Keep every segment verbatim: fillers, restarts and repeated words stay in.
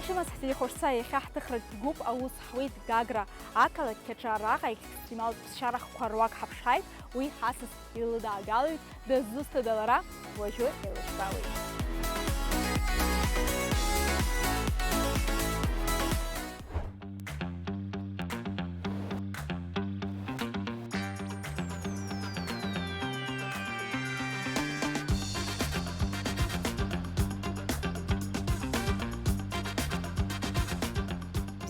Сымаз ҳтелехәаԥшцәа, иахьа ҳҭыхратә гәыԥ аус ҳуеит Гагра ақалақь аҿы. Араҟа екстремалтә ԥсшьара хқәа руак ҳаԥшааит, уи ҳасас илыдаагалоит. Дызусҭада лара? Уажәы еилыскаауеит.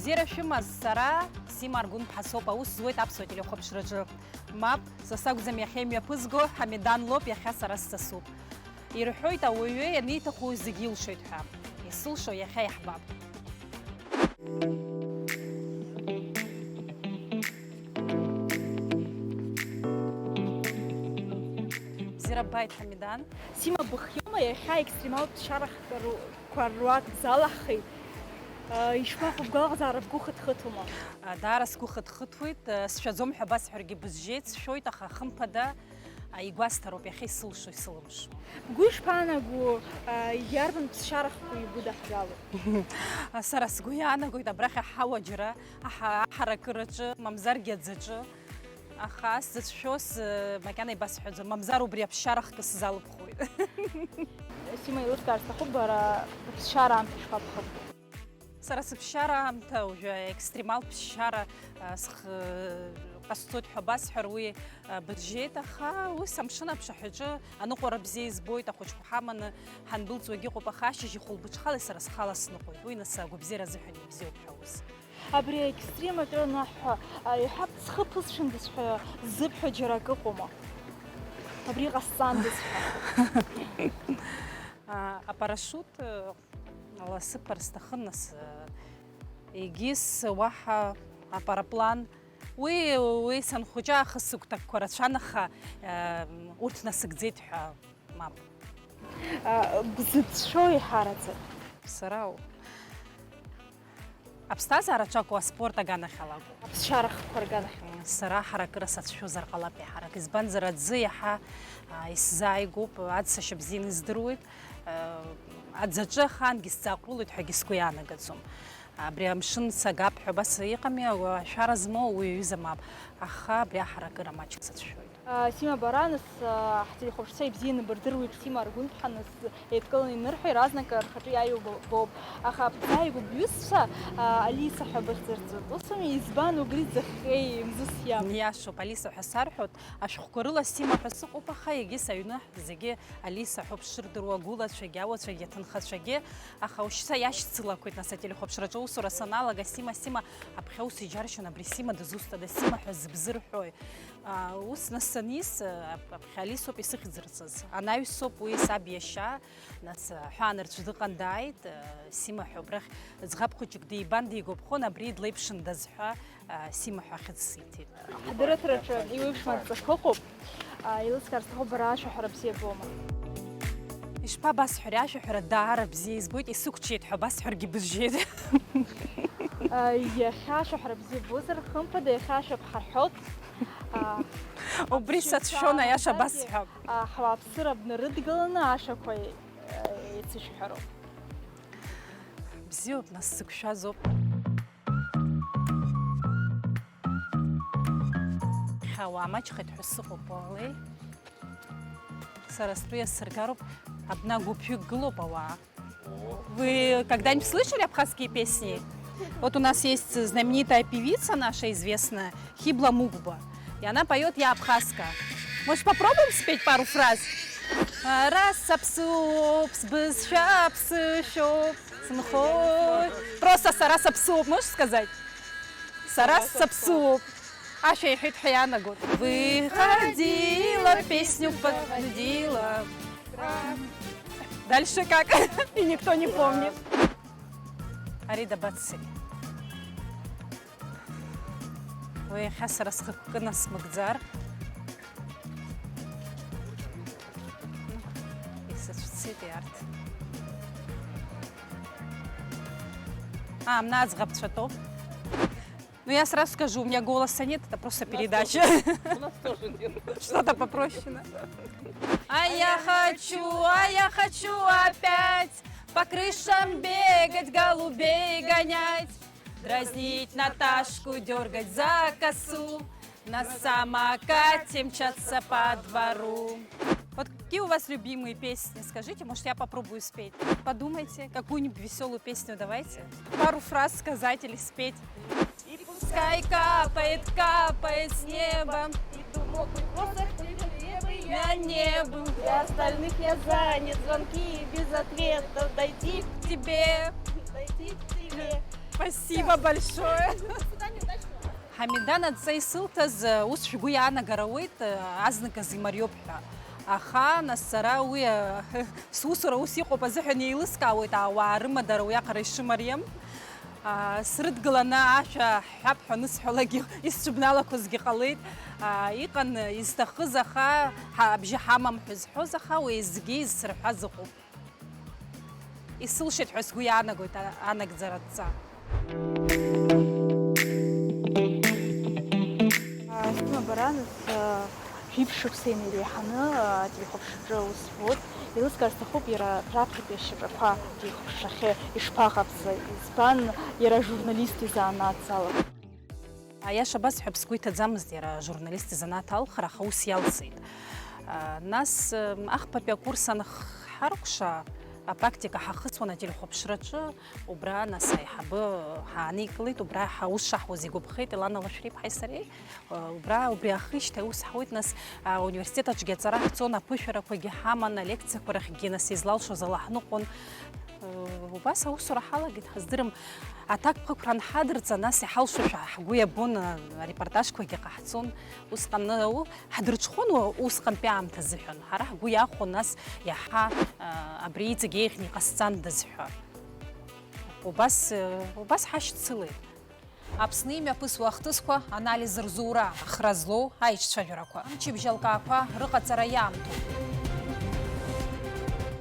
Бзиара шәымаз, сара Сима Аргәынԥҳа соуп, аус зуеит аԥсуа телехәаԥшраҿы. Мап, са сакәӡам иахьа имҩаԥызго, Ҳамидан лоуп, иахьа сара сҵасуп. Ирҳәоит, ауаҩы ианиҭаху зегьы илшоит ҳәа. Исылшо иахьа иаҳбап. Бзиара ббааит, Ҳамидан. Сима, быхиоума? Иахьа екстремалтә ԥсшьара хкару-, қәа руак залаҳхит. Ишԥаҟоу, бгәалаҟазаара бгәы хыҭхыҭуама? Даара сгәы хыҭхыҭуеит, сшәаӡом ҳәа басҳәаргьы бызжьеит, сшәоит, аха хымԥада, игәасҭароуп иахьа исылшо, исылымшо. Бгәы ишԥаанаго, иарбан ԥсшьара хкқәа игәыдаҳгалоит? Сара сгәы иаанагоит абрахь аҳауа џьара, аҳа-, аҳаракыраҿы, мамзаргьы аӡаҿы. Аха сзыцәшәоз, макьана ибасҳәаӡом, мамзар убри аԥсшьара хкы сзалыԥхоит. Сима, еилыскаар сҭахуп, бара быԥсшьара аамҭа ишԥабхыбго? Сара сыԥсшьара аамҭа уажәы екстремалтә ԥсшьара, а, схы ҟасҵоит ҳәа басҳәар, уи, а, бызжьеит, аха ус амшын аԥшаҳәаҿы аныҟәара бзиа избоит, ахәыҷқәа ҳаманы ҳандәылҵуагь ыҟоуп, аха ашьыжь ихәылбыҽхала сара схала сныҟәоит, уи нас агәабзиара азыҳәан ибзиоуп ҳәа ус. Абри аекстрематәи анаҳҳәа, а, иҳәап, схы ԥысшәындаз ҳәа ззыбҳәо џьара акы ыҟоума? Абри ҟасҵандаз ҳәа. А, апарашут, э, ласыԥар сҭахын, нас, э, егьыс уаҳа апараплан. Уи, уи санхәыҷы аахыс сыгәҭакқәа рацәан, аха, э, урҭ насыгӡеит ҳәа. Мап. А, бзыцәшәо иҳараӡак? Сара ауп. Аԥсҭазаара аҿакәу аспорт аганахьала акәу? Аԥсшьара хкқәа рганахь. М, сара ҳаракыра сацәшәозар ҟалап еиҳарак, избанзар аӡы иаҳа, а, исзааигәоуп, аӡ сашьа бзианы издыруеит, а, аӡаҿы ахаангьы сзааҟәрылоит ҳәагьы сгәы иаанагаӡом. Абри амшын сагап ҳәа абас иҟами, ашәара змоу уи аҩыза мап, аха абри аҳаракыра маҷк сацәшәоит. Сима, бара нас, ҳтелехәаԥшцәа ибзианы бырдыруеит, Сима Аргәынԥҳа нас еидкыланы инырҳәо, иаразнак рхаҿы иааиуа бо-, боуп. Аха бзааигәоуп бҩызцәа, Алиса ҳәа быхьӡырҵоит. Усуми, избан убри ӡахҟьеи, мзызс иамоу? Иашоуп, Алиса ҳәа сарҳәоит, ашәҟәқәа рыла Сима ҳәа сыҟоуп, аха егьыс аҩны зегьы Алиса ҳәоуп шырдыруа, агәылацәагьы, ауацәагьы, аҭынхацәагьы, аха уажәшьҭа иашьцылақәеит, нас, ателехәаԥшраҿы аусура саналага, Сима, Сима, аԥхьа ус иџьаршьон, абри Сима дызусҭада, Сима ҳәа зыбзырҳәои? А, ус нас саниз, а, ап-, аԥхьа Алисоуп исыхьӡырҵаз. Анаҩсоуп уи саб иашьа, нас, а, ҳәаанырцә дыҟан дааит, а, Сима ҳәа убрахь ӡӷаб хәыҷык дибан дигәаԥхон, абри длеиԥшындаз ҳәа, а, Сима ҳәа ахьӡ сиҭеит. Ҳдырраҭараҿы еиуеиԥшым адҵақәа ыҟоуп. А, еилыскаар сҭахуп, бара ашәаҳәара бзиа боума? Ишԥабасҳәари, ашәаҳәара даара бзиа избоит, исықәҿиеит ҳәа басҳәаргьы бызжьеит. А, иахьа ашәаҳәара бзиа ббозар, хымԥада, иахьа ашәа бҳарҳәот. А, убри аԥсшьа сацәшәон, аиаша ҳәа басҳәап. А, ҳауааԥсыра бнарыдгыланы ашәақәа, э, еицышәҳәароуп. Бзиоуп, нас, сзықәшәазоуп. Хьаа уаамаҷхеит ҳәа сыҟоуп, уалеи. Сара стәы иасыргароуп, абна гәыԥҩык гылоуп ауаа. Вы когда-нибудь слышали абхазские песни? Вот у нас есть знаменитая певица наша известная, Хибла Мукба. И она поёт «Я абхазка». Может, попробуем спеть пару фраз? Ара саԥсуоуп, сбызшәа ԥсышәоуп, сынхоит. Просто «Сара саԥсуоуп», можешь сказать? «Сара саԥсуоуп». Ашәа иҳәеит ҳәа иаанагоит. Выходила, песню подводила. Дальше как? И никто не помнит. Ари дабацеи? Уи иахьа сара схықәкы насмыгӡар. Исыцәцеит иарҭ. А, амна аӡӷабцәа тәоуп. Ну, я сразу скажу, у меня голоса нет, это просто передача. У нас тоже нет. Что-то попроще надо. А я хочу, а я хочу опять По крышам бегать, голубей гонять, дразнить Наташку, дёргать за косу, на самокате мчаться по двору. Вот какие у вас любимые песни? Скажите, может, я попробую спеть. Подумайте, какую-нибудь весёлую песню давайте. Пару фраз сказать или спеть. И пускай капает, капает с неба. И думок и просто хлеб я не был. Для остальных я занят, звонки без ответа. Дойти к тебе, дойти к тебе. Спасибо большое. Ҳамида, адҵа исылҭаз, ус шәгәы иаанагар ауеит, азныказ имариоуп ҳәа. Аха, нас, сара уи, сусура ус иҟоуп азыҳәан еилыскаауеит, ауаа рымадара уиаҟара ишымариам. Срыдгыланы ашәа ҳҳәап ҳәа анысҳәалакгьы, исцәыбналақәазгьы ҟалеит. Иҟан изҭахыз, аха абжьы ҳамам ҳәа зҳәоз, аха уеизгьы изсырҳәаз ыҟоуп. Исылшеит ҳәа сгәы иаанагоит а-, анагӡара адҵа. Сима, бара, нас, жәиԥшь шықәса инеиреиҳаны ателехәаԥшраҿы аус зуеит. Еилыскаар сҭахуп иара раԥхьатәи ашьаҿақәа ателехәаԥшрахьы ишԥаҟабҵа, избан иара ажурналист изанааҭ залахәу? Аиаша басҳәап, сгәы иҭаӡамызт иара ажурналист изанааҭ алхра, аха ус иалсит. Нас, ахԥатәи акурс анҳаркәша, апрактика ҳахысуан ателехәаԥшраҿы, убра, нас, аиҳабы ҳааникылеит, убра ҳаус шаҳуаз игәаԥхеит Елана Лашәриԥҳаи сареи. Убра, убри ахижьҭеи аус ҳауеит, нас, ауниверситет аҿгьы аҵара ҳцон, аԥышәарақәагьы ҳаман, алекциақәа рахьгьы, нас, излалшоз ала ҳныҟәон. Убас аусура ҳалагеит, ҳаздырам, аҭакԥхықәра анҳадырҵа, нас иҳалшошәа ҳгәы иабон, арепортажқәагьы ҟаҳҵон. Усҟан, у-, ҳдырҽхәон у-, усҟантәи аамҭа азыҳәан. Ҳара ҳгәы иахәон, нас иаҳа, а, абри иҵегь еиӷьны иҟасҵандаз ҳәа. Убас, э, убас ҳашьцылеит. Аԥсны имҩаԥысуа ахҭысқәа анализ рзура, ахра злоу аиҿцәажәарақәа, амчыбжь алкаақәа рыҟаҵара иаамҭоуп.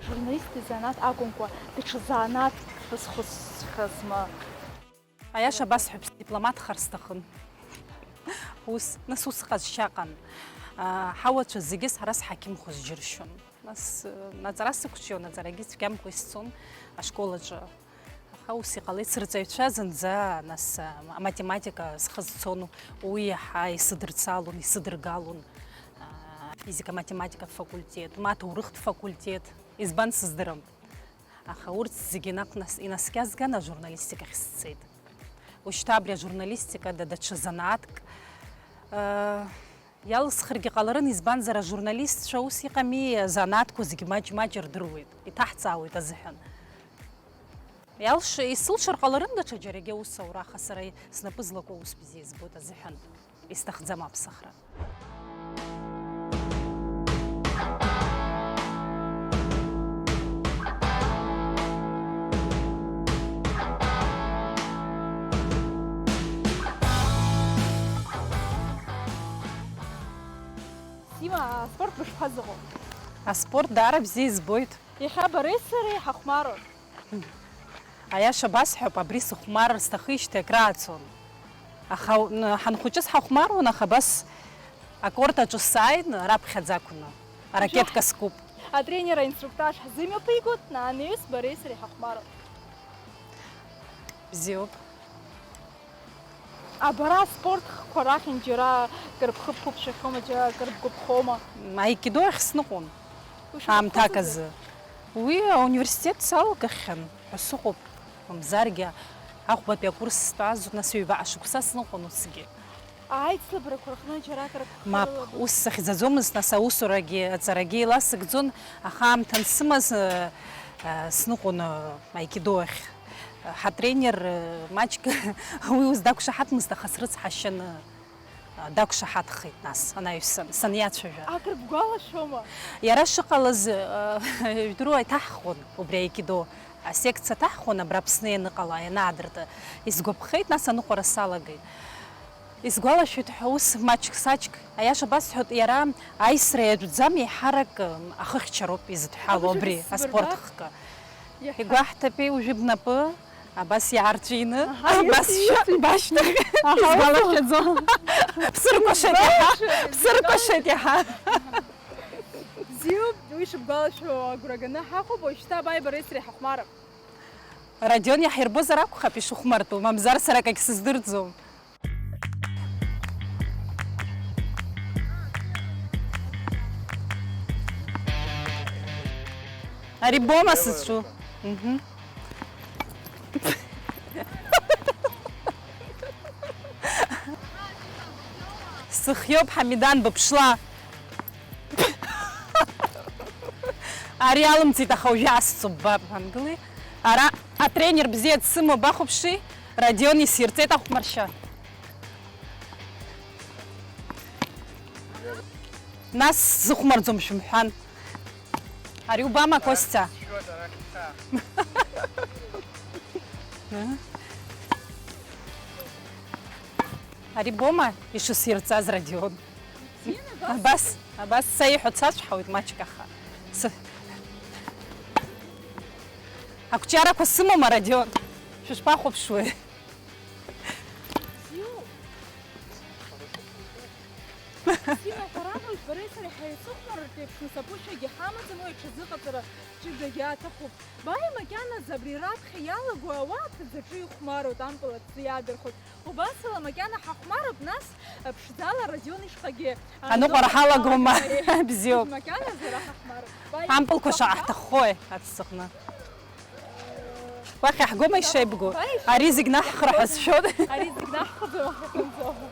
Журналист изанааҭ акәымкәа, даҽа занааҭ базхәыцхьазма? Аиаша басҳәап, сдипломатхар сҭахын. Ус, нас ус ҟазшьа ыҟан. Аа, ҳауацәа зегьы сара сҳақьымхоз џьыршьон. Нас, э, аҵара сықәҿион, аҵарагьы цәгьамкәа исцон ашкол аҿы. Аха ус иҟалеит, сырҵаҩцәа зынӡа, нас, а, аматематика схы зцон, уи иаҳа исыдырцалон, исыдыргалон, а, афизика-математикатә факультет, ма аҭоурыхтә факультет, избан сыздырам. Аха урҭ зегьы наҟ нас-, инаскьазган ажурналистикахь сцеит. Уажәшьҭа абри ажурналистика да даҽа занааҭк, а, Иалсхыргьы ҟаларын, избанзар, ажурналистцәа ус иҟами, азанааҭқәа зегьы маҷ-маҷ рдыруеит, иҭаҳҵаауеит азыҳәан. Иалш-, исылшар ҟаларын даҽа џьарагьы аус аура, аха сара снапы злаку аус бзиа избоит азыҳәан исҭахӡам аԥсахра. Сима, аспорт бышԥазыҟоу? Аспорт даара бзиа избоит. Иахьа бареи сареи ҳахәмаруан. Аиаша басҳәап, абри сыхәмарыр сҭахижьҭеи акрааҵуан. Аха, н-, ҳанхәыҷыз ҳахәмаруан, аха абас акорт аҿы сааин, раԥхьаӡа акәны, аракетка скуп. Атренер аинструктаж ҳзымҩаԥигоит, нанеис бареи сареи ҳахәмаруан. Бзиоуп. А бара аспорт хкқәа рахьынтә џьара кыр бхы бқәыԥшәахьоума, џьара кыр бгәаԥхоума? Аикидо ахь сныҟәон. Ушәҟәы аамҭак азы. Уи ауниверситет салгахьан ҳәа сыҟоуп, мамзаргьы аӷбатәи акурс стәаз, нас ҩбаҟа шықәса сныҟәон усгьы. Аицлабрақәа рҟны џьаракыр бхы... Мап, рылаб- ус сахьӡаӡомызт, нас аусурагьы аҵарагьы еиласыгӡон, аха аамҭа ансымаз, э, э, сныҟәон, э, аикидо ахь. Ҳатренер, э, маҷк уи ус дақәшаҳаҭмызт, аха срыцҳашьаны, э, дақәшаҳаҭхеит нас, анаҩсан, саниацәажәа. Акыр бгәалашәома? Иара шыҟалаз, э, жәдыруа иҭаҳхон убри аикидо асекциа ҭаҳхон, абра Аԥсны ианыҟала, ианаадырт. Исгәаԥхеит, нас аныҟәара салагеит. Исгәалашәоит ҳәа ус маҷк-саҷк, аиаша басҳәоит, иара аисра иатәӡам, еиҳарак, м, ахыхьчароуп изыдҳәалоу абри аспорт хкы. Игәаҳҭапеи уажәы бнапы абас иаарҵәины, аҳа, абас ишәа-, башьҭахь исгәалашәаӡом. Бсыркәашеит иаҳа, бсыркәашеит иаҳа. Бзиоуп, уи шыбгәалашәо агәра ганы ҳаҟоуп, уажәшьҭа абааи бареи сареи ҳахәмарып. Родион иаҳирбозар акәхап ишыхәмартәу, мамзар сара акагь сыздырӡом. Ари бома сызҿу? Мгм. Сыхиоуп, Ҳамидан, быԥшла. Ари алымҵит, аха уажәы асҵоуп, баб, ангылеи. Ара атренер бзиа дсымоу бахәаԥши, Родион исирҵеит ахәмаршьа. Нас сзыхәмарӡом шәымҳәан. Ари убама, Костя? Ари бома ишысирҵаз, Родион? Абас, абас са иҳәо дсацәҳауеит маҷк, аха сы-, ақәҿиарақәа сымоума, Родион? Шәышԥахәаԥшуеи? Сима, ҳәарада, бареи сареи ҳаицыхәмарыртә еиԥш, нас аԥышәагьы ҳамаӡам, уи аҽазыҟаҵара ҷыдагьы аҭахуп. Бааи макьаназы абри раԥхьа иалаго ауаа аҭӡаҿы ихәмаруеит, ампыл аҭӡы иаадырхәоит. Убасала макьана ҳахәмаруп, нас, ԥшӡала Родион ишҟагьы аныҟәара ҳалагома? Бзиоуп. Макьаназы ара ҳахәмаруп. Бааи, ампылқәа шаҟа ҳҭаххои аҵыхны? Уахь иаҳгома ишеибгоу? Ари зегь наҳхра ҳәа сшәоит. Ари зегь наҳхӡом, аха ҳанӡоума.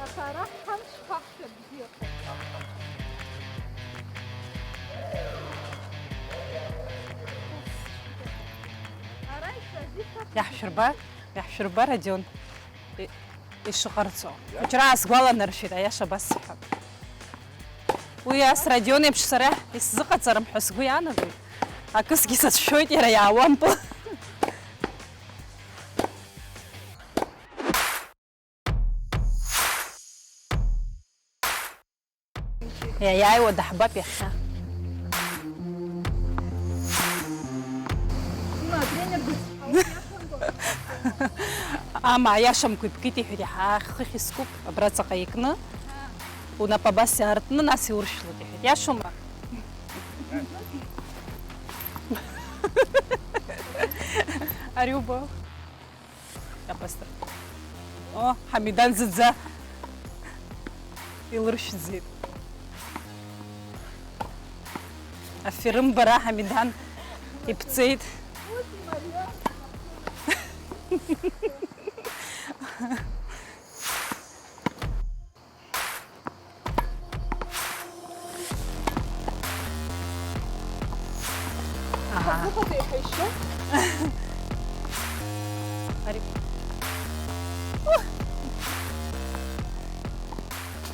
Аха ара ҳамч шԥаҳшәа бзиахо. Ара ишәазишәа. Иаҳшәырба, иаҳшәырба, Родион. И-, ишыҟарҵо. Хәыҷра аасгәаланаршәеит, аиаша абас сҳәап. Уи ас Родион еиԥш сара исзыҟаҵарым ҳәа сгәы иаанагоит. Акысгьы сацәшәоит иара иаауампыл. Иаиааиуа даҳбап иахьа. Ама, аиашамкәа ибкит, иҳәеит, иаҳа хыхь искуп, абра ҵаҟа икны, унапы абас иаартны, нас иуршәлоит, иҳәеит. Иашоума? Ари убо. Апостол. О, Ҳамидан зынӡа илыршәӡеит. Аферым бара, Ҳамидан иԥҵеит. Аҳа. Ҳазыҟаҵеи ҳәа ишьҭоу? Ари.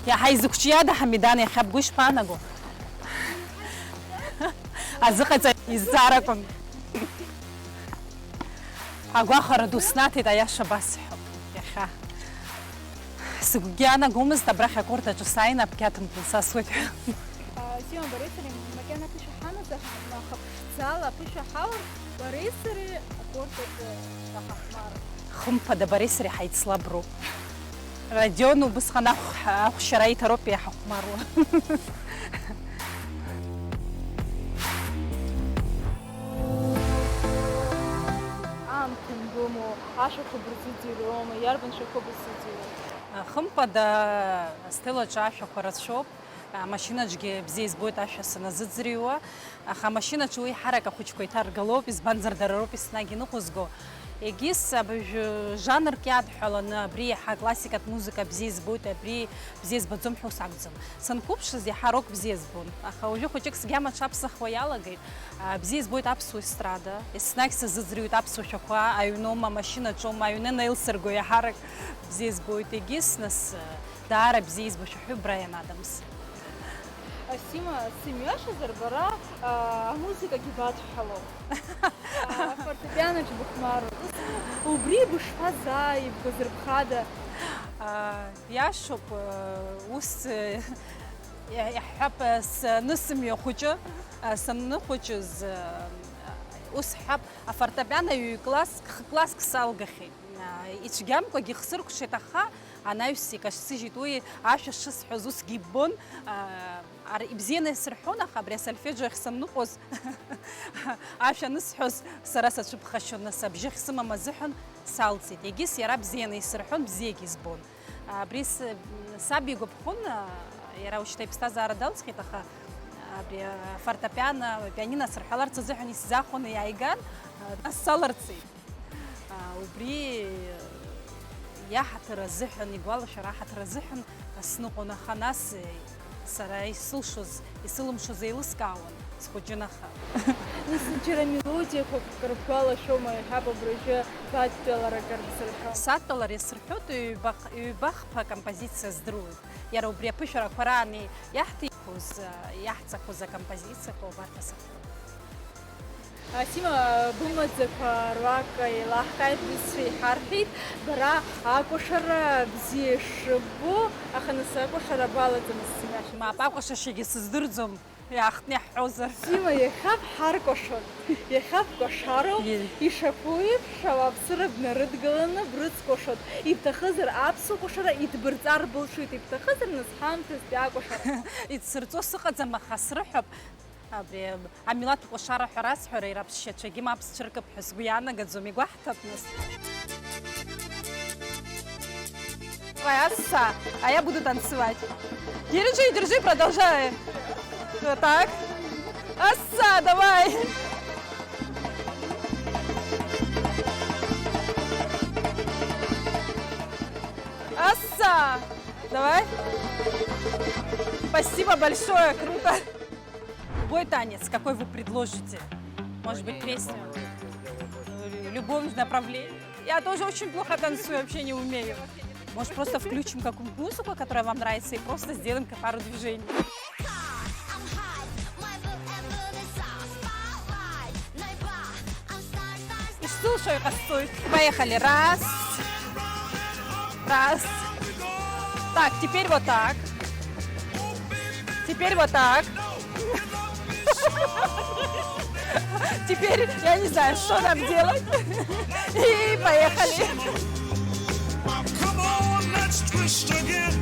Иаҳа изықәҿиада Ҳамидан иахьа бгәы ишԥаанаго? Азыҟаҵаҩ изҵааракәын. Агәахәара ду снаҭеит, аиаша басҳәап, иахьа. Сыгәгьы иаанагомызт абрахь акорт аҿы сааины абқьаҭ мпылсасуеит ҳәа. А, Сима, бареи сареи макьана аԥышәа ҳамаӡам, аха ԥшӡала аԥышәа ҳаур, бареи сареи акорт аҿы ҳаҳахәмаруп. Хымԥада, бареи сареи ҳаицлаброуп. Родион убысҟан ахә-, ахәшьара иҭароуп иҳахәмаруа. Аамҭа анбымоу, ашәақәа бырзыӡырҩуама, иарбан шәақәа быззыӡырҩуа? Хымԥада, астелаҿы ашәақәа рацәоуп, амашьынаҿгьы бзиа избоит ашәа саназыӡырҩуа, аха амашьынаҿы уи ҳарак ахәыҷқәа иҭаргалоуп, избанзар дара роуп еснагь иныҟәызго. Егьыс абыржә жанрк иадҳәаланы абри иаҳа классикатә музыка бзиа избоит, абри бзиа избаӡом ҳәа ус акәӡам. Санқәыԥшыз, иаҳа рок бзиа збон, аха уажәы хәыҷык сгьама аҽаԥсахуа иалагеит. А, бзиа избоит аԥсуа естрада, еснагь сазыӡырҩуеит аԥсуа шәақәа, аҩноума, амашьынаҿоума, аҩны анеилсырго иаҳарак бзиа избоит, егьыс, нас, даара бзиа избо шәаҳәаҩуп Брайан Адамс. Асима, сымҩашьазар, бара, а, амузыкагьы бадҳәалоуп. А, афортепианоҿ быхәмаруеит. Ус, убри бышԥазааибгоз, рыԥхада? А, иашоуп, э, ус, э, иа-, иаҳҳәап, э, санысымҩа хәыҷы, э, санныхәыҷыз, э, ус ҳҳәап, афортепиано ҩ-класск, х-класск салгахьеит. А, ицәгьамкәагьы ихсыркәшеит, аха Анаҩс икашьсыжьит уи, ашәа шысҳәоз усгьы иббон. Ар-, ибзианы исырҳәон, аха абри асольфеџио ахь санныҟәоз, ашәа анысҳәоз, сара сацәыԥхашьон, нас абжьы ахьсымам азыҳәан салҵит. Егьыс иара бзианы исырҳәон, бзиагьы избон. Абри с-, саб игәаԥхон, иара уажәшьҭа иԥсҭазаара далҵхьеит, аха абри афортепиано, апианино асырҳәаларц азыҳәан исзаахәаны иааиган, нас саларҵеит. Убри иаҳаҭыр азыҳәан, игәалашәара аҳаҭыр азыҳәан сныҟәон, аха нас сара исылшоз, исылымшоз еилыскаауан, схәыҷын аха. Нас џьара мелодиақәак ргәалашәома, иҳәап, абыржәы бадтәаларак рзырҳәо? Садтәалара иасырҳәоит, ҩбах-, ҩба-хԥа композициа здыруеит. Иара убри аԥышәарақәа раан иаҳҭихуаз, иаҳҵахоз акомпозициақәа убарҭ асырҳәоит. Асима, бымаӡақәа руак еилаҳкааит, бызшәа иҳарҳәеит, бара акәашара бзиа шыббо, аха нас акәашара балаӡамызт, сымҩашьо. Мап, акәашашьагьы сыздырӡом, иаахтны иаҳҳәозар. Сима, иахьа бҳаркәашон, иахьа бкәашароуп, Ие. Ишаԥу еиԥш, ауааԥсыра бнарыдгыланы брыцкәашон, ибҭахызар аԥсуа кәашара идбырҵар былшоит, ибҭахызар нас ҳамҭастәи акәашара. Идсырҵо сыҟаӡам, аха срыҳәап. Абри амилаҭ кәашара ҳәа расҳәара, ираԥшьацәагьы мап зцәыркып ҳәа сгәы иаанагаӡом, игәаҳҭап нас. Давай, асса, а я буду танцевать. Держи, держи, продолжай. Вот так. Асса, давай. Асса, давай. Спасибо большое, круто. Любой танец, какой вы предложите? Может быть, песню? Любом направлении. Я тоже очень плохо танцую, вообще не умею. Может, просто включим какую-нибудь музыку, которая вам нравится, и просто сделаем пару движений. Ишсылшо иҟасҵоит. Поехали. Раз. Раз. Так, теперь вот так. Теперь вот так. Теперь я не знаю, что нам делать. И поехали. Come on, let's twist again,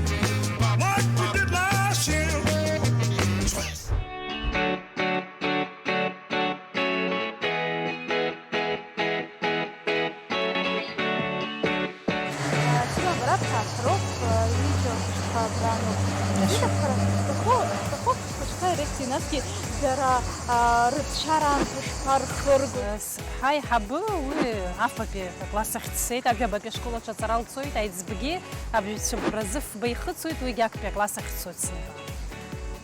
like we did last year. Twist. Сима, бара бҭаацәароуп, видео хәыҷқәа брануп. Иҭабхара сҭаху, сҭахуп схәыҷқәа ирыхьӡеи, насгьы дара, а, рыҭшәара аамҭа шԥархыргои? Сыԥҳа аиҳабы уи афбатәи акласс ахь дцеит, ажәабатәи ашкол аҿы аҵара лҵоит, аиҵбгьы абжьацәа бразы фба ихыҵуеит, уигьы актәи акласс ахь дцоит сынтәа.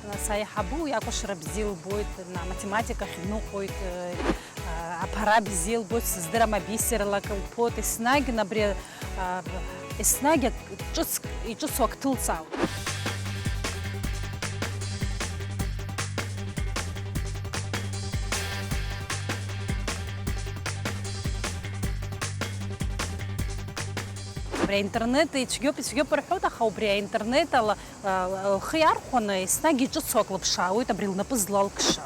Нас аиҳабы уи акәашара бзиа лбоит, на-, аматематика ахь дныҟәоит, э, а, аԥара бзиа лбоит, сыздырам, абисер лак лԥоит, еснагь абри, а, еснагь ак-, ҿыц-, иҿыцу ак ҭылҵаауеит. Абри аинтернет ицәгьоуп, ицәгьоуп рҳәоит, аха убри аинтернет ала, а, лхы иархәаны, еснагь иҿыцу ак лыԥшаауеит, абри лнапы злалкша.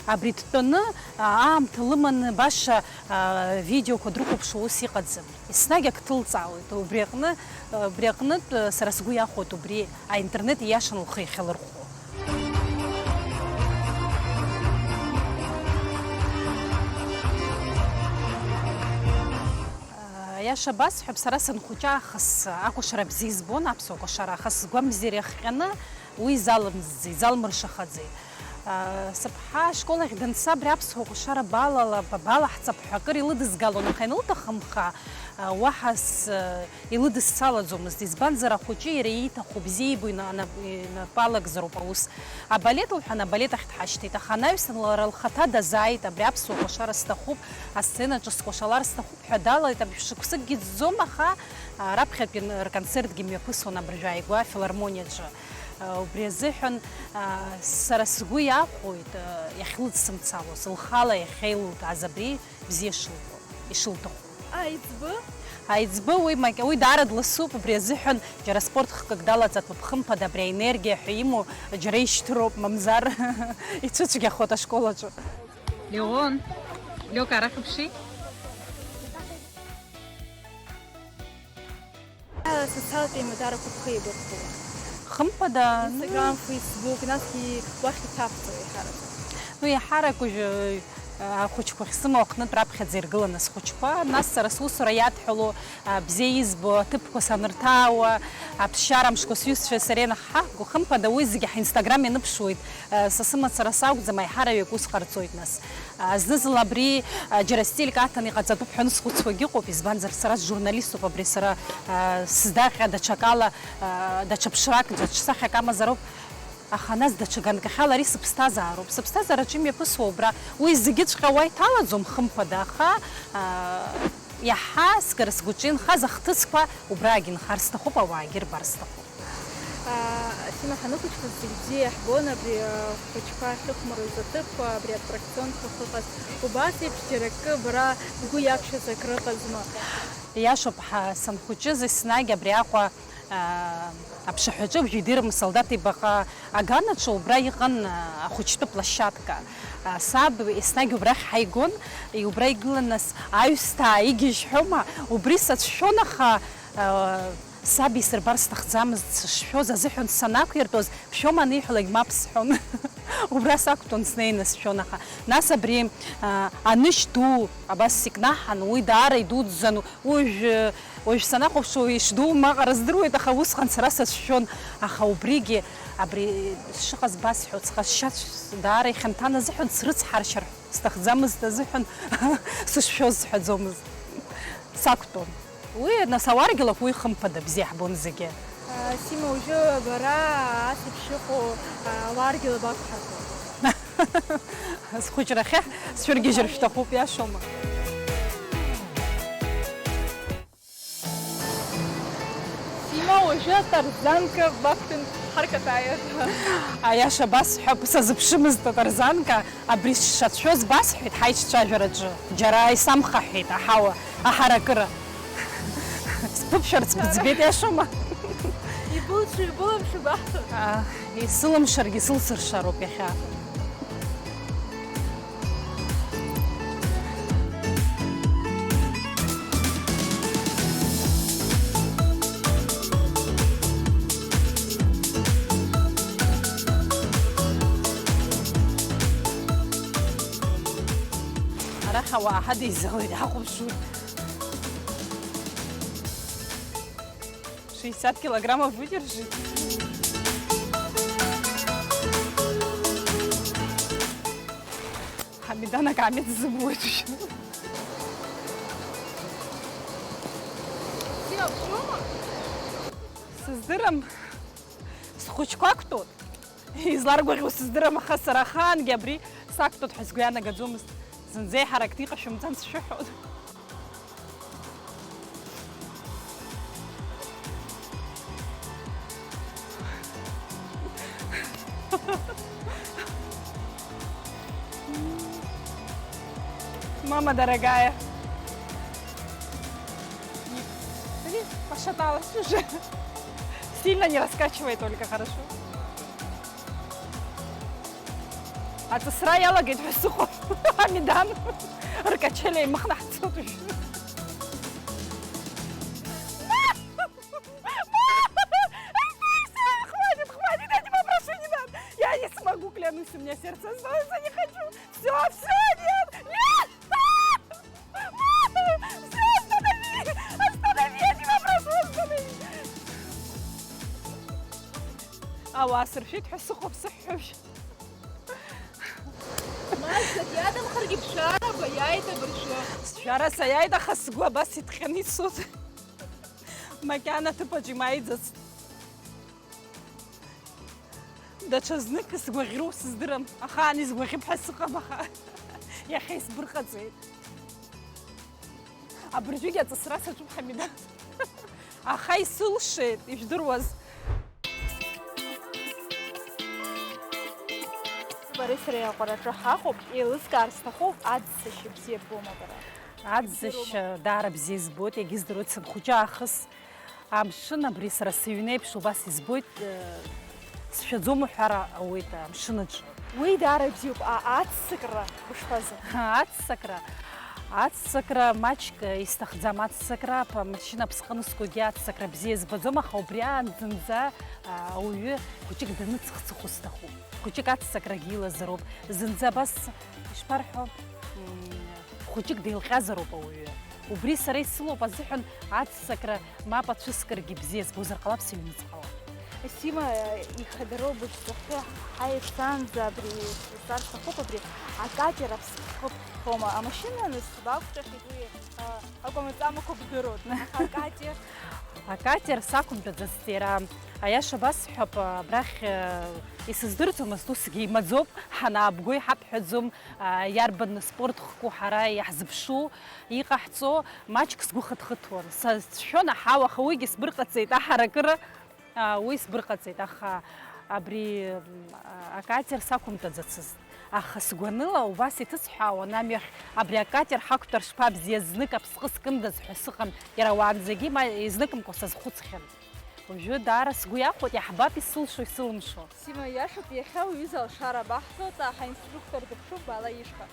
Абри дтәаны, а, аамҭа лыманы баша, а, видеоқәа дрыхәаԥшуа ус иҟаӡам. Еснагь ак ҭылҵаауеит. Убри аҟны, а, убри аҟнытә, а, сара сгәы иахәоит убри аинтернет ииашаны лхы иахьалырхәо. Аиаша басҳәап, сара санхәыҷы аахыс акәашара бзиа избон, аԥсуа кәашара, аха сгәамбзиара иахҟьаны уи изалымҵӡеит, изалмыршахаӡеит. Сыԥҳа ашкол ахь данца, абри аԥсуа кәашара балала, ба-, балаҳҵап ҳәа акыр илыдызгалон, аха ианылҭахымха, уаҳа с-, илыдысцалаӡомызт, избанзар ахәыҷы иара ииҭаху бзиа ибо ина-, ана-, инапалагзароуп аус. Абалет лҳәан, абалет ахь дҳашьҭеит, аха анаҩсан лара лхаҭа дазааит, абри аԥсуа кәашара сҭахуп, асценаҿы скәашалар сҭахуп ҳәа далалеит, абри шықәсыкгьы ӡӡом, аха, а, раԥхьатәи н-, рконцертгьы мҩаԥысуан абыржәы ааигәа афилармониаҿы. А, убри азыҳәан, а, сара сгәы иахәоит, а, иахьлыдсымцалоз, лхала иахьеилылкааз абри бзиа шылбо, ишылҭаху. Аиҵбы? Аиҵбы уи маки-, уи даара дласуп, убри азыҳәан џьара спорт хкык далаҵатәуп, хымԥада абри аенергиа ҳәа имоу џьара ишьҭыроуп, мамзар ицәыцәгьахоит ашкол аҿы. Леон, Лёка, арахь уԥши. Социалтә еимадарақәа бхы еибырхәома? Хымԥада, ну, Instagram, Facebook, насгьы уахь иҭабҵо еиҳараӡак? Ну, еиҳарак уажәы, э, ахәыҷқәа ахьсымоу аҟнытә раԥхьаӡа иргыланы схәыҷқәа, нас сара сусура иадҳәалоу, а, бзиа избо аҭыԥқәа санырҭаауа, аԥсшьара мшқәа сҩызцәеи сареи анахҳаҳго, хымԥада, уи зегьы ҳинстаграм ианыԥшуеит, э, са сымацара сакәӡам, аиҳараҩык ус ҟарҵоит нас. А, зны-зынла абри, а, џьара стильк аҭаны иҟаҵатәуп ҳәа анысхәыцуагьы ыҟоуп, избанзар, сара сжурналиступ, абри сара, а, сздаҟьа даҽакала, а, даҽа ԥшрак, даҽа сахьак амазароуп, аха нас даҽа ганкахьала ари сыԥсҭазаароуп. Сыԥсҭазаараҿы имҩаԥысуа убра, уи зегьыҵәҟьа уа иҭалаӡом, хымԥада, аха, а, иаҳа сгара сгәаҿы инхаз ахҭысқәа убраагьы инхар сҭахуп, ауаагьы рбар сҭахуп. Сима, ҳанхәыҷқәаз зегь бзиа иаҳбон, абри ахәыҷқәа ахьыхәмарыз аҭыԥқәа, абри аттракционқәа ахьыҟаз. Убас еиԥш џьара акы бара бгәы иақәшәаз акрыҟазма? Иашоуп, ҳа, санхәыҷыз еснагь абри Аҟәа, а, аԥшаҳәаҿы, уажә идыруам, Солдат ибаҟа аганаҿы убра иҟан, а, ахәыҷтәы площадка. А, саб еснагь убрахь ҳаигон, убра игылан нас аҩсҭаа игьежь ҳәома, убри сацәшәон, аха, а, Саб исырбар сҭахӡамызт, сышшәоз азыҳәан санақәиртәоз, бшәома аниҳәалак, мап сҳәон. Убра сақәтәон, снеины сшәон, аха нас абри, а, анышь ду абас икнаҳан, уи даара идуӡӡан, уажә, уажә санахәаԥшуа, ишдуу маҟара здыруеит, аха усҟан сара сацәшәон, аха убригьы, абри сшыҟаз басҳәоит, сҟазшьа даара ихьанҭан азыҳәан срыцҳаршьар сҭахӡамызт азыҳәан сышшәоз сҳәаӡомызт. Сақәтәон. Уи, нас, ауаргьалақәа уи хымԥада бзиа ҳбон зегьы. Сима, уажәы бара ас еиԥш иҟоу ауаргьала бақәҳаргәа? Схәыҷрахьы сшәыргьежьыр шәҭахуп, иашоума? Сима, уажәы атарзанка бақәтәан ҳаркатаиар. Аиаша басҳәап, сазыԥшымызт атарзанка, абри сшацәшәоз басҳәеит ҳаицәажәараҿы. Џьара исамхаҳәеит аҳауа, аҳаракыра. Сԥыԥшәарц быӡбеит, иашоума? Ибылшо, ибылымшо баҳҭоит. А, исылымшаргьы сылсыршароуп иахьа. Арахь ауаа ҳадеизалеит, иҳахәаԥшуеит. Шестьдесят килограммов выдержит? Ҳамидан акаамеҭ зыбуеит уажәы. Сыздырам, схәыҷқәа актәуп. Изларгәаӷьуа сыздырам, аха сара ахаангьы абри сактәуп ҳәа сгәы ианагаӡомызт. Зынӡа еиҳаракгьы иҟашәымҵан сшәыҳәон. Мама дорогая. Смотри, пошаталась уже. Сильно не раскачивай только, хорошо? Аҵысра иалагеит ҳәа сыҟоуп. Амидан ркачели еимыхны ҳцоит уажәы. Хватит, хватит, я тебя прошу, не надо. Я не смогу, клянусь, у меня сердце остановится, не хочу. Всё, всё, нет, нет. Всё, останови, останови, я тебя прошу, останови. Ауаа сыршәеит ҳәа сыҟоуп сыҳәҳәабжь. Маҷӡак иадамхаргьы ԥшьаара баиааит абыржәы. Сшәара саиааит, аха сгәы абас иҭҟьаны ицоит. Макьана аҭыԥаҿ имааиӡацт. Даҽа знык сгәаӷьроу сыздырам. Ахаан исгәаӷьып ҳәа сыҟам, аха иахьа исбырҟаҵеит. Абыржәгьы аҵысра саҿуп, Ҳамида. Аха исылшеит, ижәдыруаз. Бареи сареи аҟәараҿы ҳаҟоуп, еилыскаар сҭахуп, аӡсашьа бзиа ббома бара? Аӡсашьа даара бзиа избоит, егьиздыруеит санхәыҷы аахыс. Амшын абри сара сыҩнеиԥш убас избоит, э, сшәаӡом уҳәар ауеит амшынаҿ. Уи даара ибзиоуп, а, аццакра бышҳәазар. Аццакра. Аццакра маҷк исҭахӡам, аццакра, ап-, амашьына аԥсҟы анысгогьы аццакра бзиа збаӡом, аха убри аан зынӡа, а, ауаҩы хәыҷык даныцыхцыхәо сҭахуп. Хәыҷык аццакрагьы илазароуп. Зынӡа абас, ишԥарҳәо, м, хәыҷык деилҟьазароуп ауаҩы. Убри сара исылоуп азыҳәан аццакра мап ацәыскыргьы бзиа збозар ҟалап сыҩныҵҟала. Сима, ихадароу быҿцахьы ҳаицаанӡа абри сҳәар сҭахуп, абри акатер аԥсхыԥхома, амашьына анысба ақәҿахьеит уи, а, акәамаҵамақәа бдыруеит, аха акатер? Акатер сақәымтәаӡацт иара. Аиаша басҳәап, абрахь, э, исыздырӡомызт, усгьы имаӡоуп, ҳанаабго иҳабҳәаӡом, а, иарбан спорт хку ҳара иаҳзыԥшу, иҟаҳҵо, маҷк сгәы хыҭхыҭуан. Сацәшәон аҳауа, аха уигьы сбырҟаҵеит аҳаракыра. Аа, уи сбырҟаҵеит, аха абри, м, а, акатер сақәымтәаӡацызт. Аха сгәаныла убас иҭысҳәаауан амҩахь, абри акатер ҳақәтәар шԥабзиаз, знык аԥсҟы скындаз ҳәа сыҟан, иара уаанӡагьы ма изныкымкәа сазхәыцхьан. Уажәы даара сгәы иахәоит, иаҳбап исылшо, исылымшо. Сима, иашоуп, иахьа уҩыза алшара баҳҭоит, аҳ-, аинструктор дыԥшуп, баала ишҟа.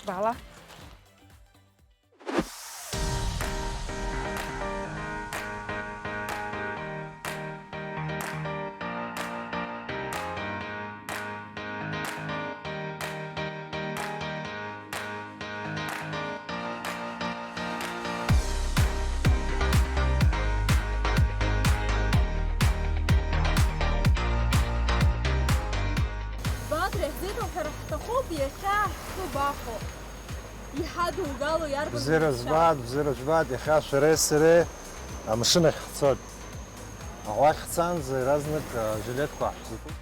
Баала. Бадра, иаҳзеиҭоуҳәар ҳҭахуп, иахьа ҳхы бахәо. Иҳадугало иарбан Бзиара мчра? Збааит, бзиара збааит, иахьа шәареи сареи амшын ахь ҳцоит. Аӷәы ахь ҳцаанӡа иаразнак, а, жилетқәа ҳзакуп.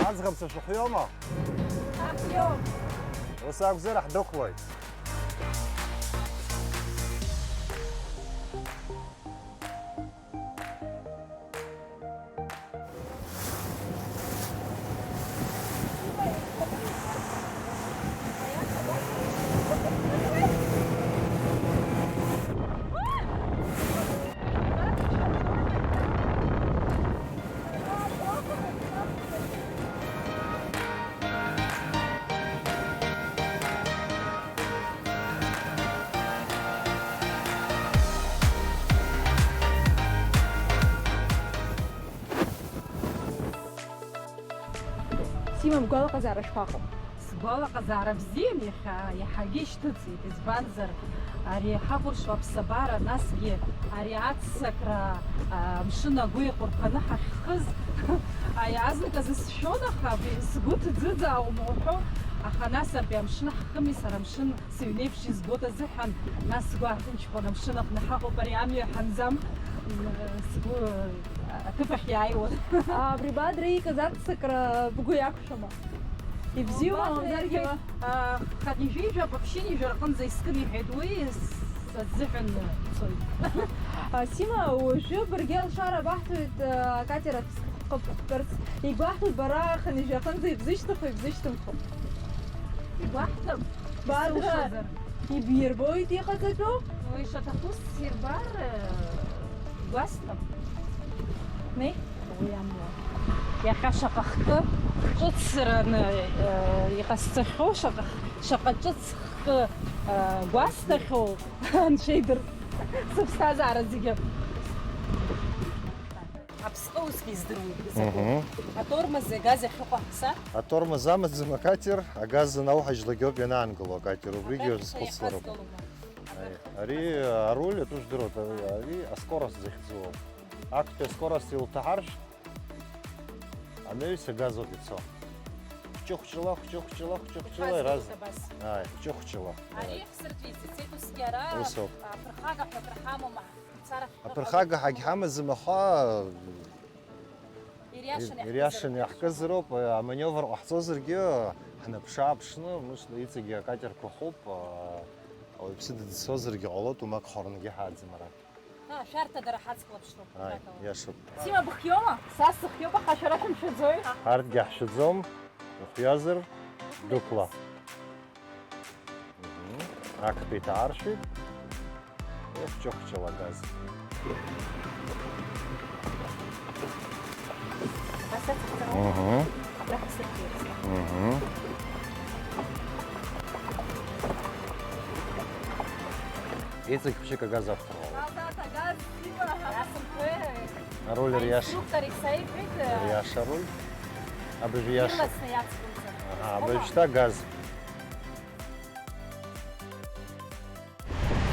Аӡӷабцәа шәыхиоума? Ҳахиоуп. Ус акәзар, ҳдәықәлоит. Сима, бгәалаҟазаара шԥаҟоу? Сгәалаҟазаара бзиан иахьа, иаҳагьы ишьҭыҵит, избанзар, ари ҳакәыршоу аԥсабара, насгьы ари аццакра, а, амшын агәы еиҟәырԥаны ҳахьхыз, аи, азныказы сшәон, аха абри сгәы ҭӡыӡааума уҳәо, аха нас абри амшын ҳхыми, сара амшын сыҩнеиԥш избоит азыҳәан, нас сгәы ааҭынчхон, амшын аҟны ҳаҟоуп, ари амҩа ҳанӡам, м, сгәы аҭыԥ ахь иааиуан. Абри Бадра иикыз аццакра бгәы иақәшәома? Ибзиоума, Бадра мамзаргьы? Иҳәеит, а, хынҩажәи жәаба, ԥшьынҩажәа рҟынӡа искын иҳәеит, уи сазыҳәан цоит. А, Сима, уажәы баргьы алшара баҳҭоит, а, акатер ахь бхы бхырц. Ибаҳҭоит бара хынҩажәа рҟынӡа ибзышьҭыху, ибзышьҭымху? Ибаҳҭап. Бадра, исылшозар. Ибирбоит иҟаҵатәу? Уи шаҭаху сирбар, э, гәасҭап. Неи? Уи амуа. Иахьа шаҟа хкы ҿыцраны, э, иҟасҵахьоу, шаҟа, шаҟа ҿыц хкы, э, гәасҭахьоу, анцәа идыр. Сыԥсҭазаара зегьы. Аԥсҟы усгьы издыруеит, изакәу? Мгм. Атормози агази ахьыҟоу аҳәса? Атормоз амаӡам акатер, агаз анауҳажьлакгьы ауп ианаангыло акатер, убригьы Абрахь азхәыцлароуп. Иахазгалома? Аи, ари аруль атәы жәдыруеит, ари, ари аскорост захьӡу ауп. Актәи аскорост илҭаҳаршә, анаҩс агаз ауп ицо. Хәҷы-хәҷыла, хәҷы-хәҷыла, хәҷы-хәҷыла, Ихазгалоит ираз-, абас. Аи, хәҷы-хәҷыла. Ари Аи. Ҳсырҭеит, ицеит усгьы ара, Ус ауп. А, ԥырхага ҳәа акры ҳамоума? Мацара ҳәа Аԥырхага ҳагьҳамаӡам, аха Ириашаны иаҳкызар. Ириашаны иаҳкызароуп, аманиовр ҟаҳҵозаргьы, ҳнаԥшы-ааԥшны, мышла иҵегьы акатерқәа хоуп, а, ауаҩԥсы дыӡсозаргьы ҟалоит, уамак хорнгьы ҳааӡам ара. А, шәарҭа дара ҳацклаԥшроуп, Ааи, шәаҭала. Иашоуп. Сима, быхиоума? Са сыхиоуп, аха шәара шәымшәаӡои? Ҳарҭгьы ҳшәаӡом, ухиазар, дәықәла. Мгм. Актәи иҭааршәит. Ихәҷы-хәҷыла агаз. Асацәа. Мгм. Абраҟа сырҭеит. Мгм. Иҵегь хәҷык агаз ақәҭарла. Солдат, агаз, дима. Асырҭоит. Аруль ариаш-, аинструктор исаиҳәеит. Ариаша аруль. Абыржәы иаша. Иласны иацгәымҵын. Аҳа, абыржәшьҭа агаз.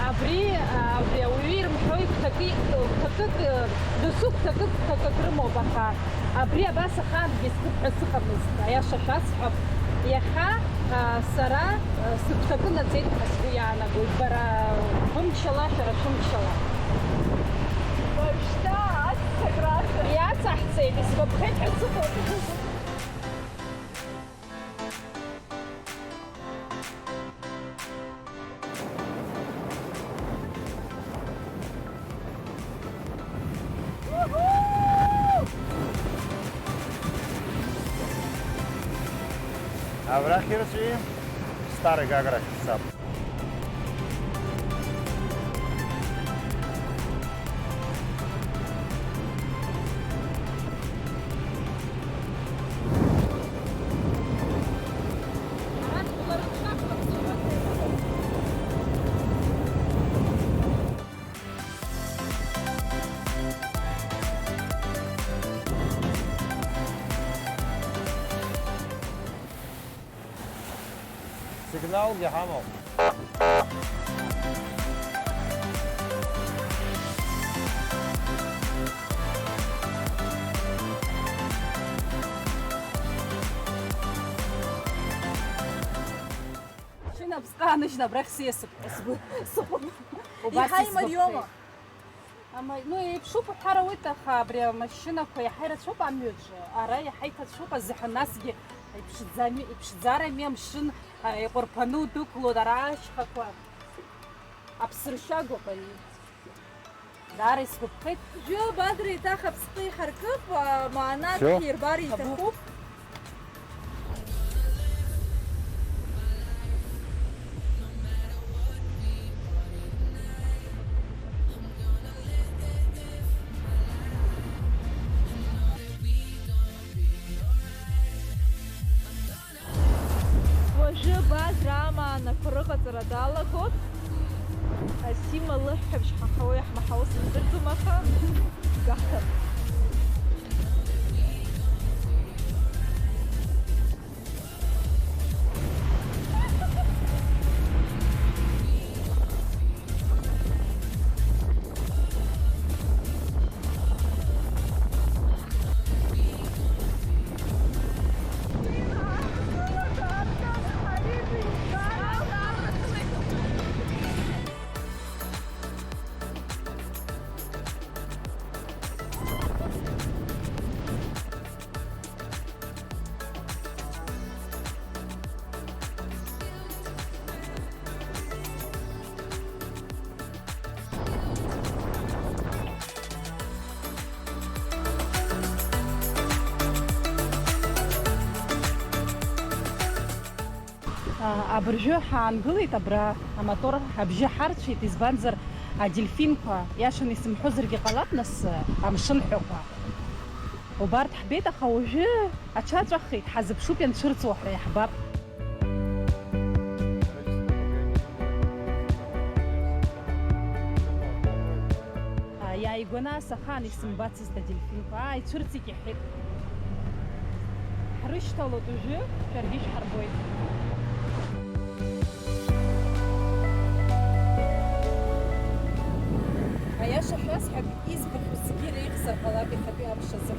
Абри, абри ауаҩы ирымҳәои, гәҭакы, гәҭакык, дасу гәҭакык, гәҭакык рымоуп, аха абри абас ахаангьы сҭыԥ ҳәа сыҟамызт, аиаша шәасҳәап. Иахьа, а, сара, а, сыгәҭакы наӡеит ҳәа сгәы иаанагоит, бара бымчала, шәара шәымчала. Уажәшьҭа аццакра. Иацаҳҵеит, исгәаԥхеит ҳәа сыҟоуп. Абрахь ирҵәи, Старый Гаграхь саб. Сигналгьы ҳамоуп. Шьынапсҟа аныжьны абрахь сиасып ҳәа сгәы сыҟоуп. Убас иҳаимариоума? Исгәаԥхеит. Ама-, ну, еиԥшуп уҳәар ауеит, аха абри амашьынақәа иаҳа ирацәоуп амҩаҿы. Ара иаҳа иҭацәуп азыҳәан, насгьы иԥшӡами, иԥшӡарами амшын, а, иҟәырԥаны удәықәлоит, ара ашьхақәа. Аԥсыршьагоуп ари. Даара исгәаԥхеит. Жәы, Бадра, еиҭах аԥсҟы иҳаркып, а, маанак Всё. Ҳирбар иҭахуп. Уажәы Бадра амаанақәа рыҟаҵара далагоит. Асима лыҳәҳәабжь ҳаҳауеи ҳмаҳауеи сыздырӡом, аха гаҳҭап. А, абыржәы ҳаангылеит абра, амотор абжьы ҳарцәеит, избанзар, адельфинқәа, иашаны исымҳәозаргьы ҟалап, нас, амшын ҳәақәа. Убарҭ ҳбеит, аха уажәы аҽаҵәаххеит, ҳазыԥшуп ианцәырҵуа ҳәа иаҳбап. Иааигәаны ас ахаан исымбацызт адельфинқәа, ааи, цәырҵит иҳәеит. Ҳрышьҭалоит уажәы, шәаргьы шәҳарбоит. Аиаша шәасҳәап, избахьоу зегьы иреиӷьзар ҟалап иахьатәи амш азы.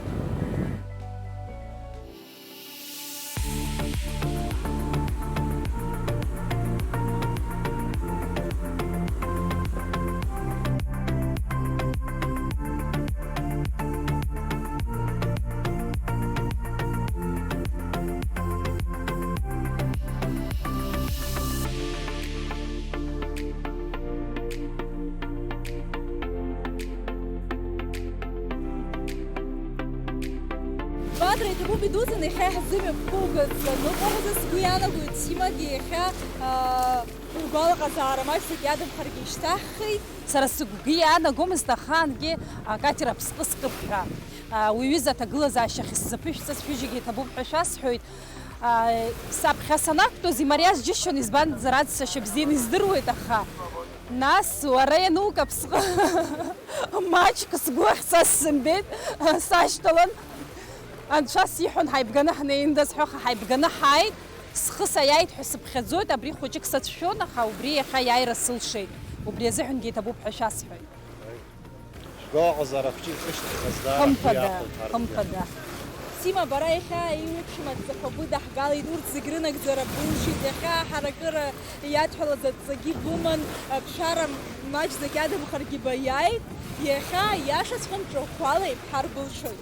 Бадра, иҭабуп Идуӡӡаны иахьа ҳзымҩаԥгоз аныҟәаразы сгәы иаанагоит, Симагьы иахьа, аа, лгәалаҟазаара маҷӡак иадамхаргьы ишьҭаҳхит. Сара сыгәгьы иаанагомызт ахаангьы, а, Катер аԥсҟы скып ҳәа. А, уи ҩыза аҭагылазаашьахь сзаԥышәҵаз шәыжьгьы иҭабуп ҳәа шәасҳәоит. А, саԥхьа санақәтәоз имариаз џьысшьон, избанзар, аӡсашьа бзианы издыруеит, аха нас уара ианукаԥсҟы маҷк сгәы ахьцаз сымбеит, сашьҭалан. Анцәа сиҳәон ҳаибганы ҳнеиндаз ҳәа, аха ҳаибганы ҳааит. Схы саиааит ҳәа сыԥхьаӡоит, абри хәыҷык сацәшәон, аха убри иахьа иааира сылшеит. Убри азыҳәангьы иҭабуп ҳәа шәасҳәоит. Шәгәалаҟазаара хәҷы ихышьҭыхыз даара ҳгәы Хымԥада, иаахәеит ҳаргьы. Хымԥада. Сима, бара иахьа еиуеиԥшым адҵақәа быдаҳгалеит, урҭ зегь рынагӡара былшеит, иахьа аҳаракыра иадҳәалаз адҵагьы быман, ԥшьара маҷӡак иадамхаргьы баиааит, иахьа иашаҵәҟьан ҿырӷәӷәала ибҳар былшоит.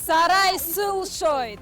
Сара исылшоит!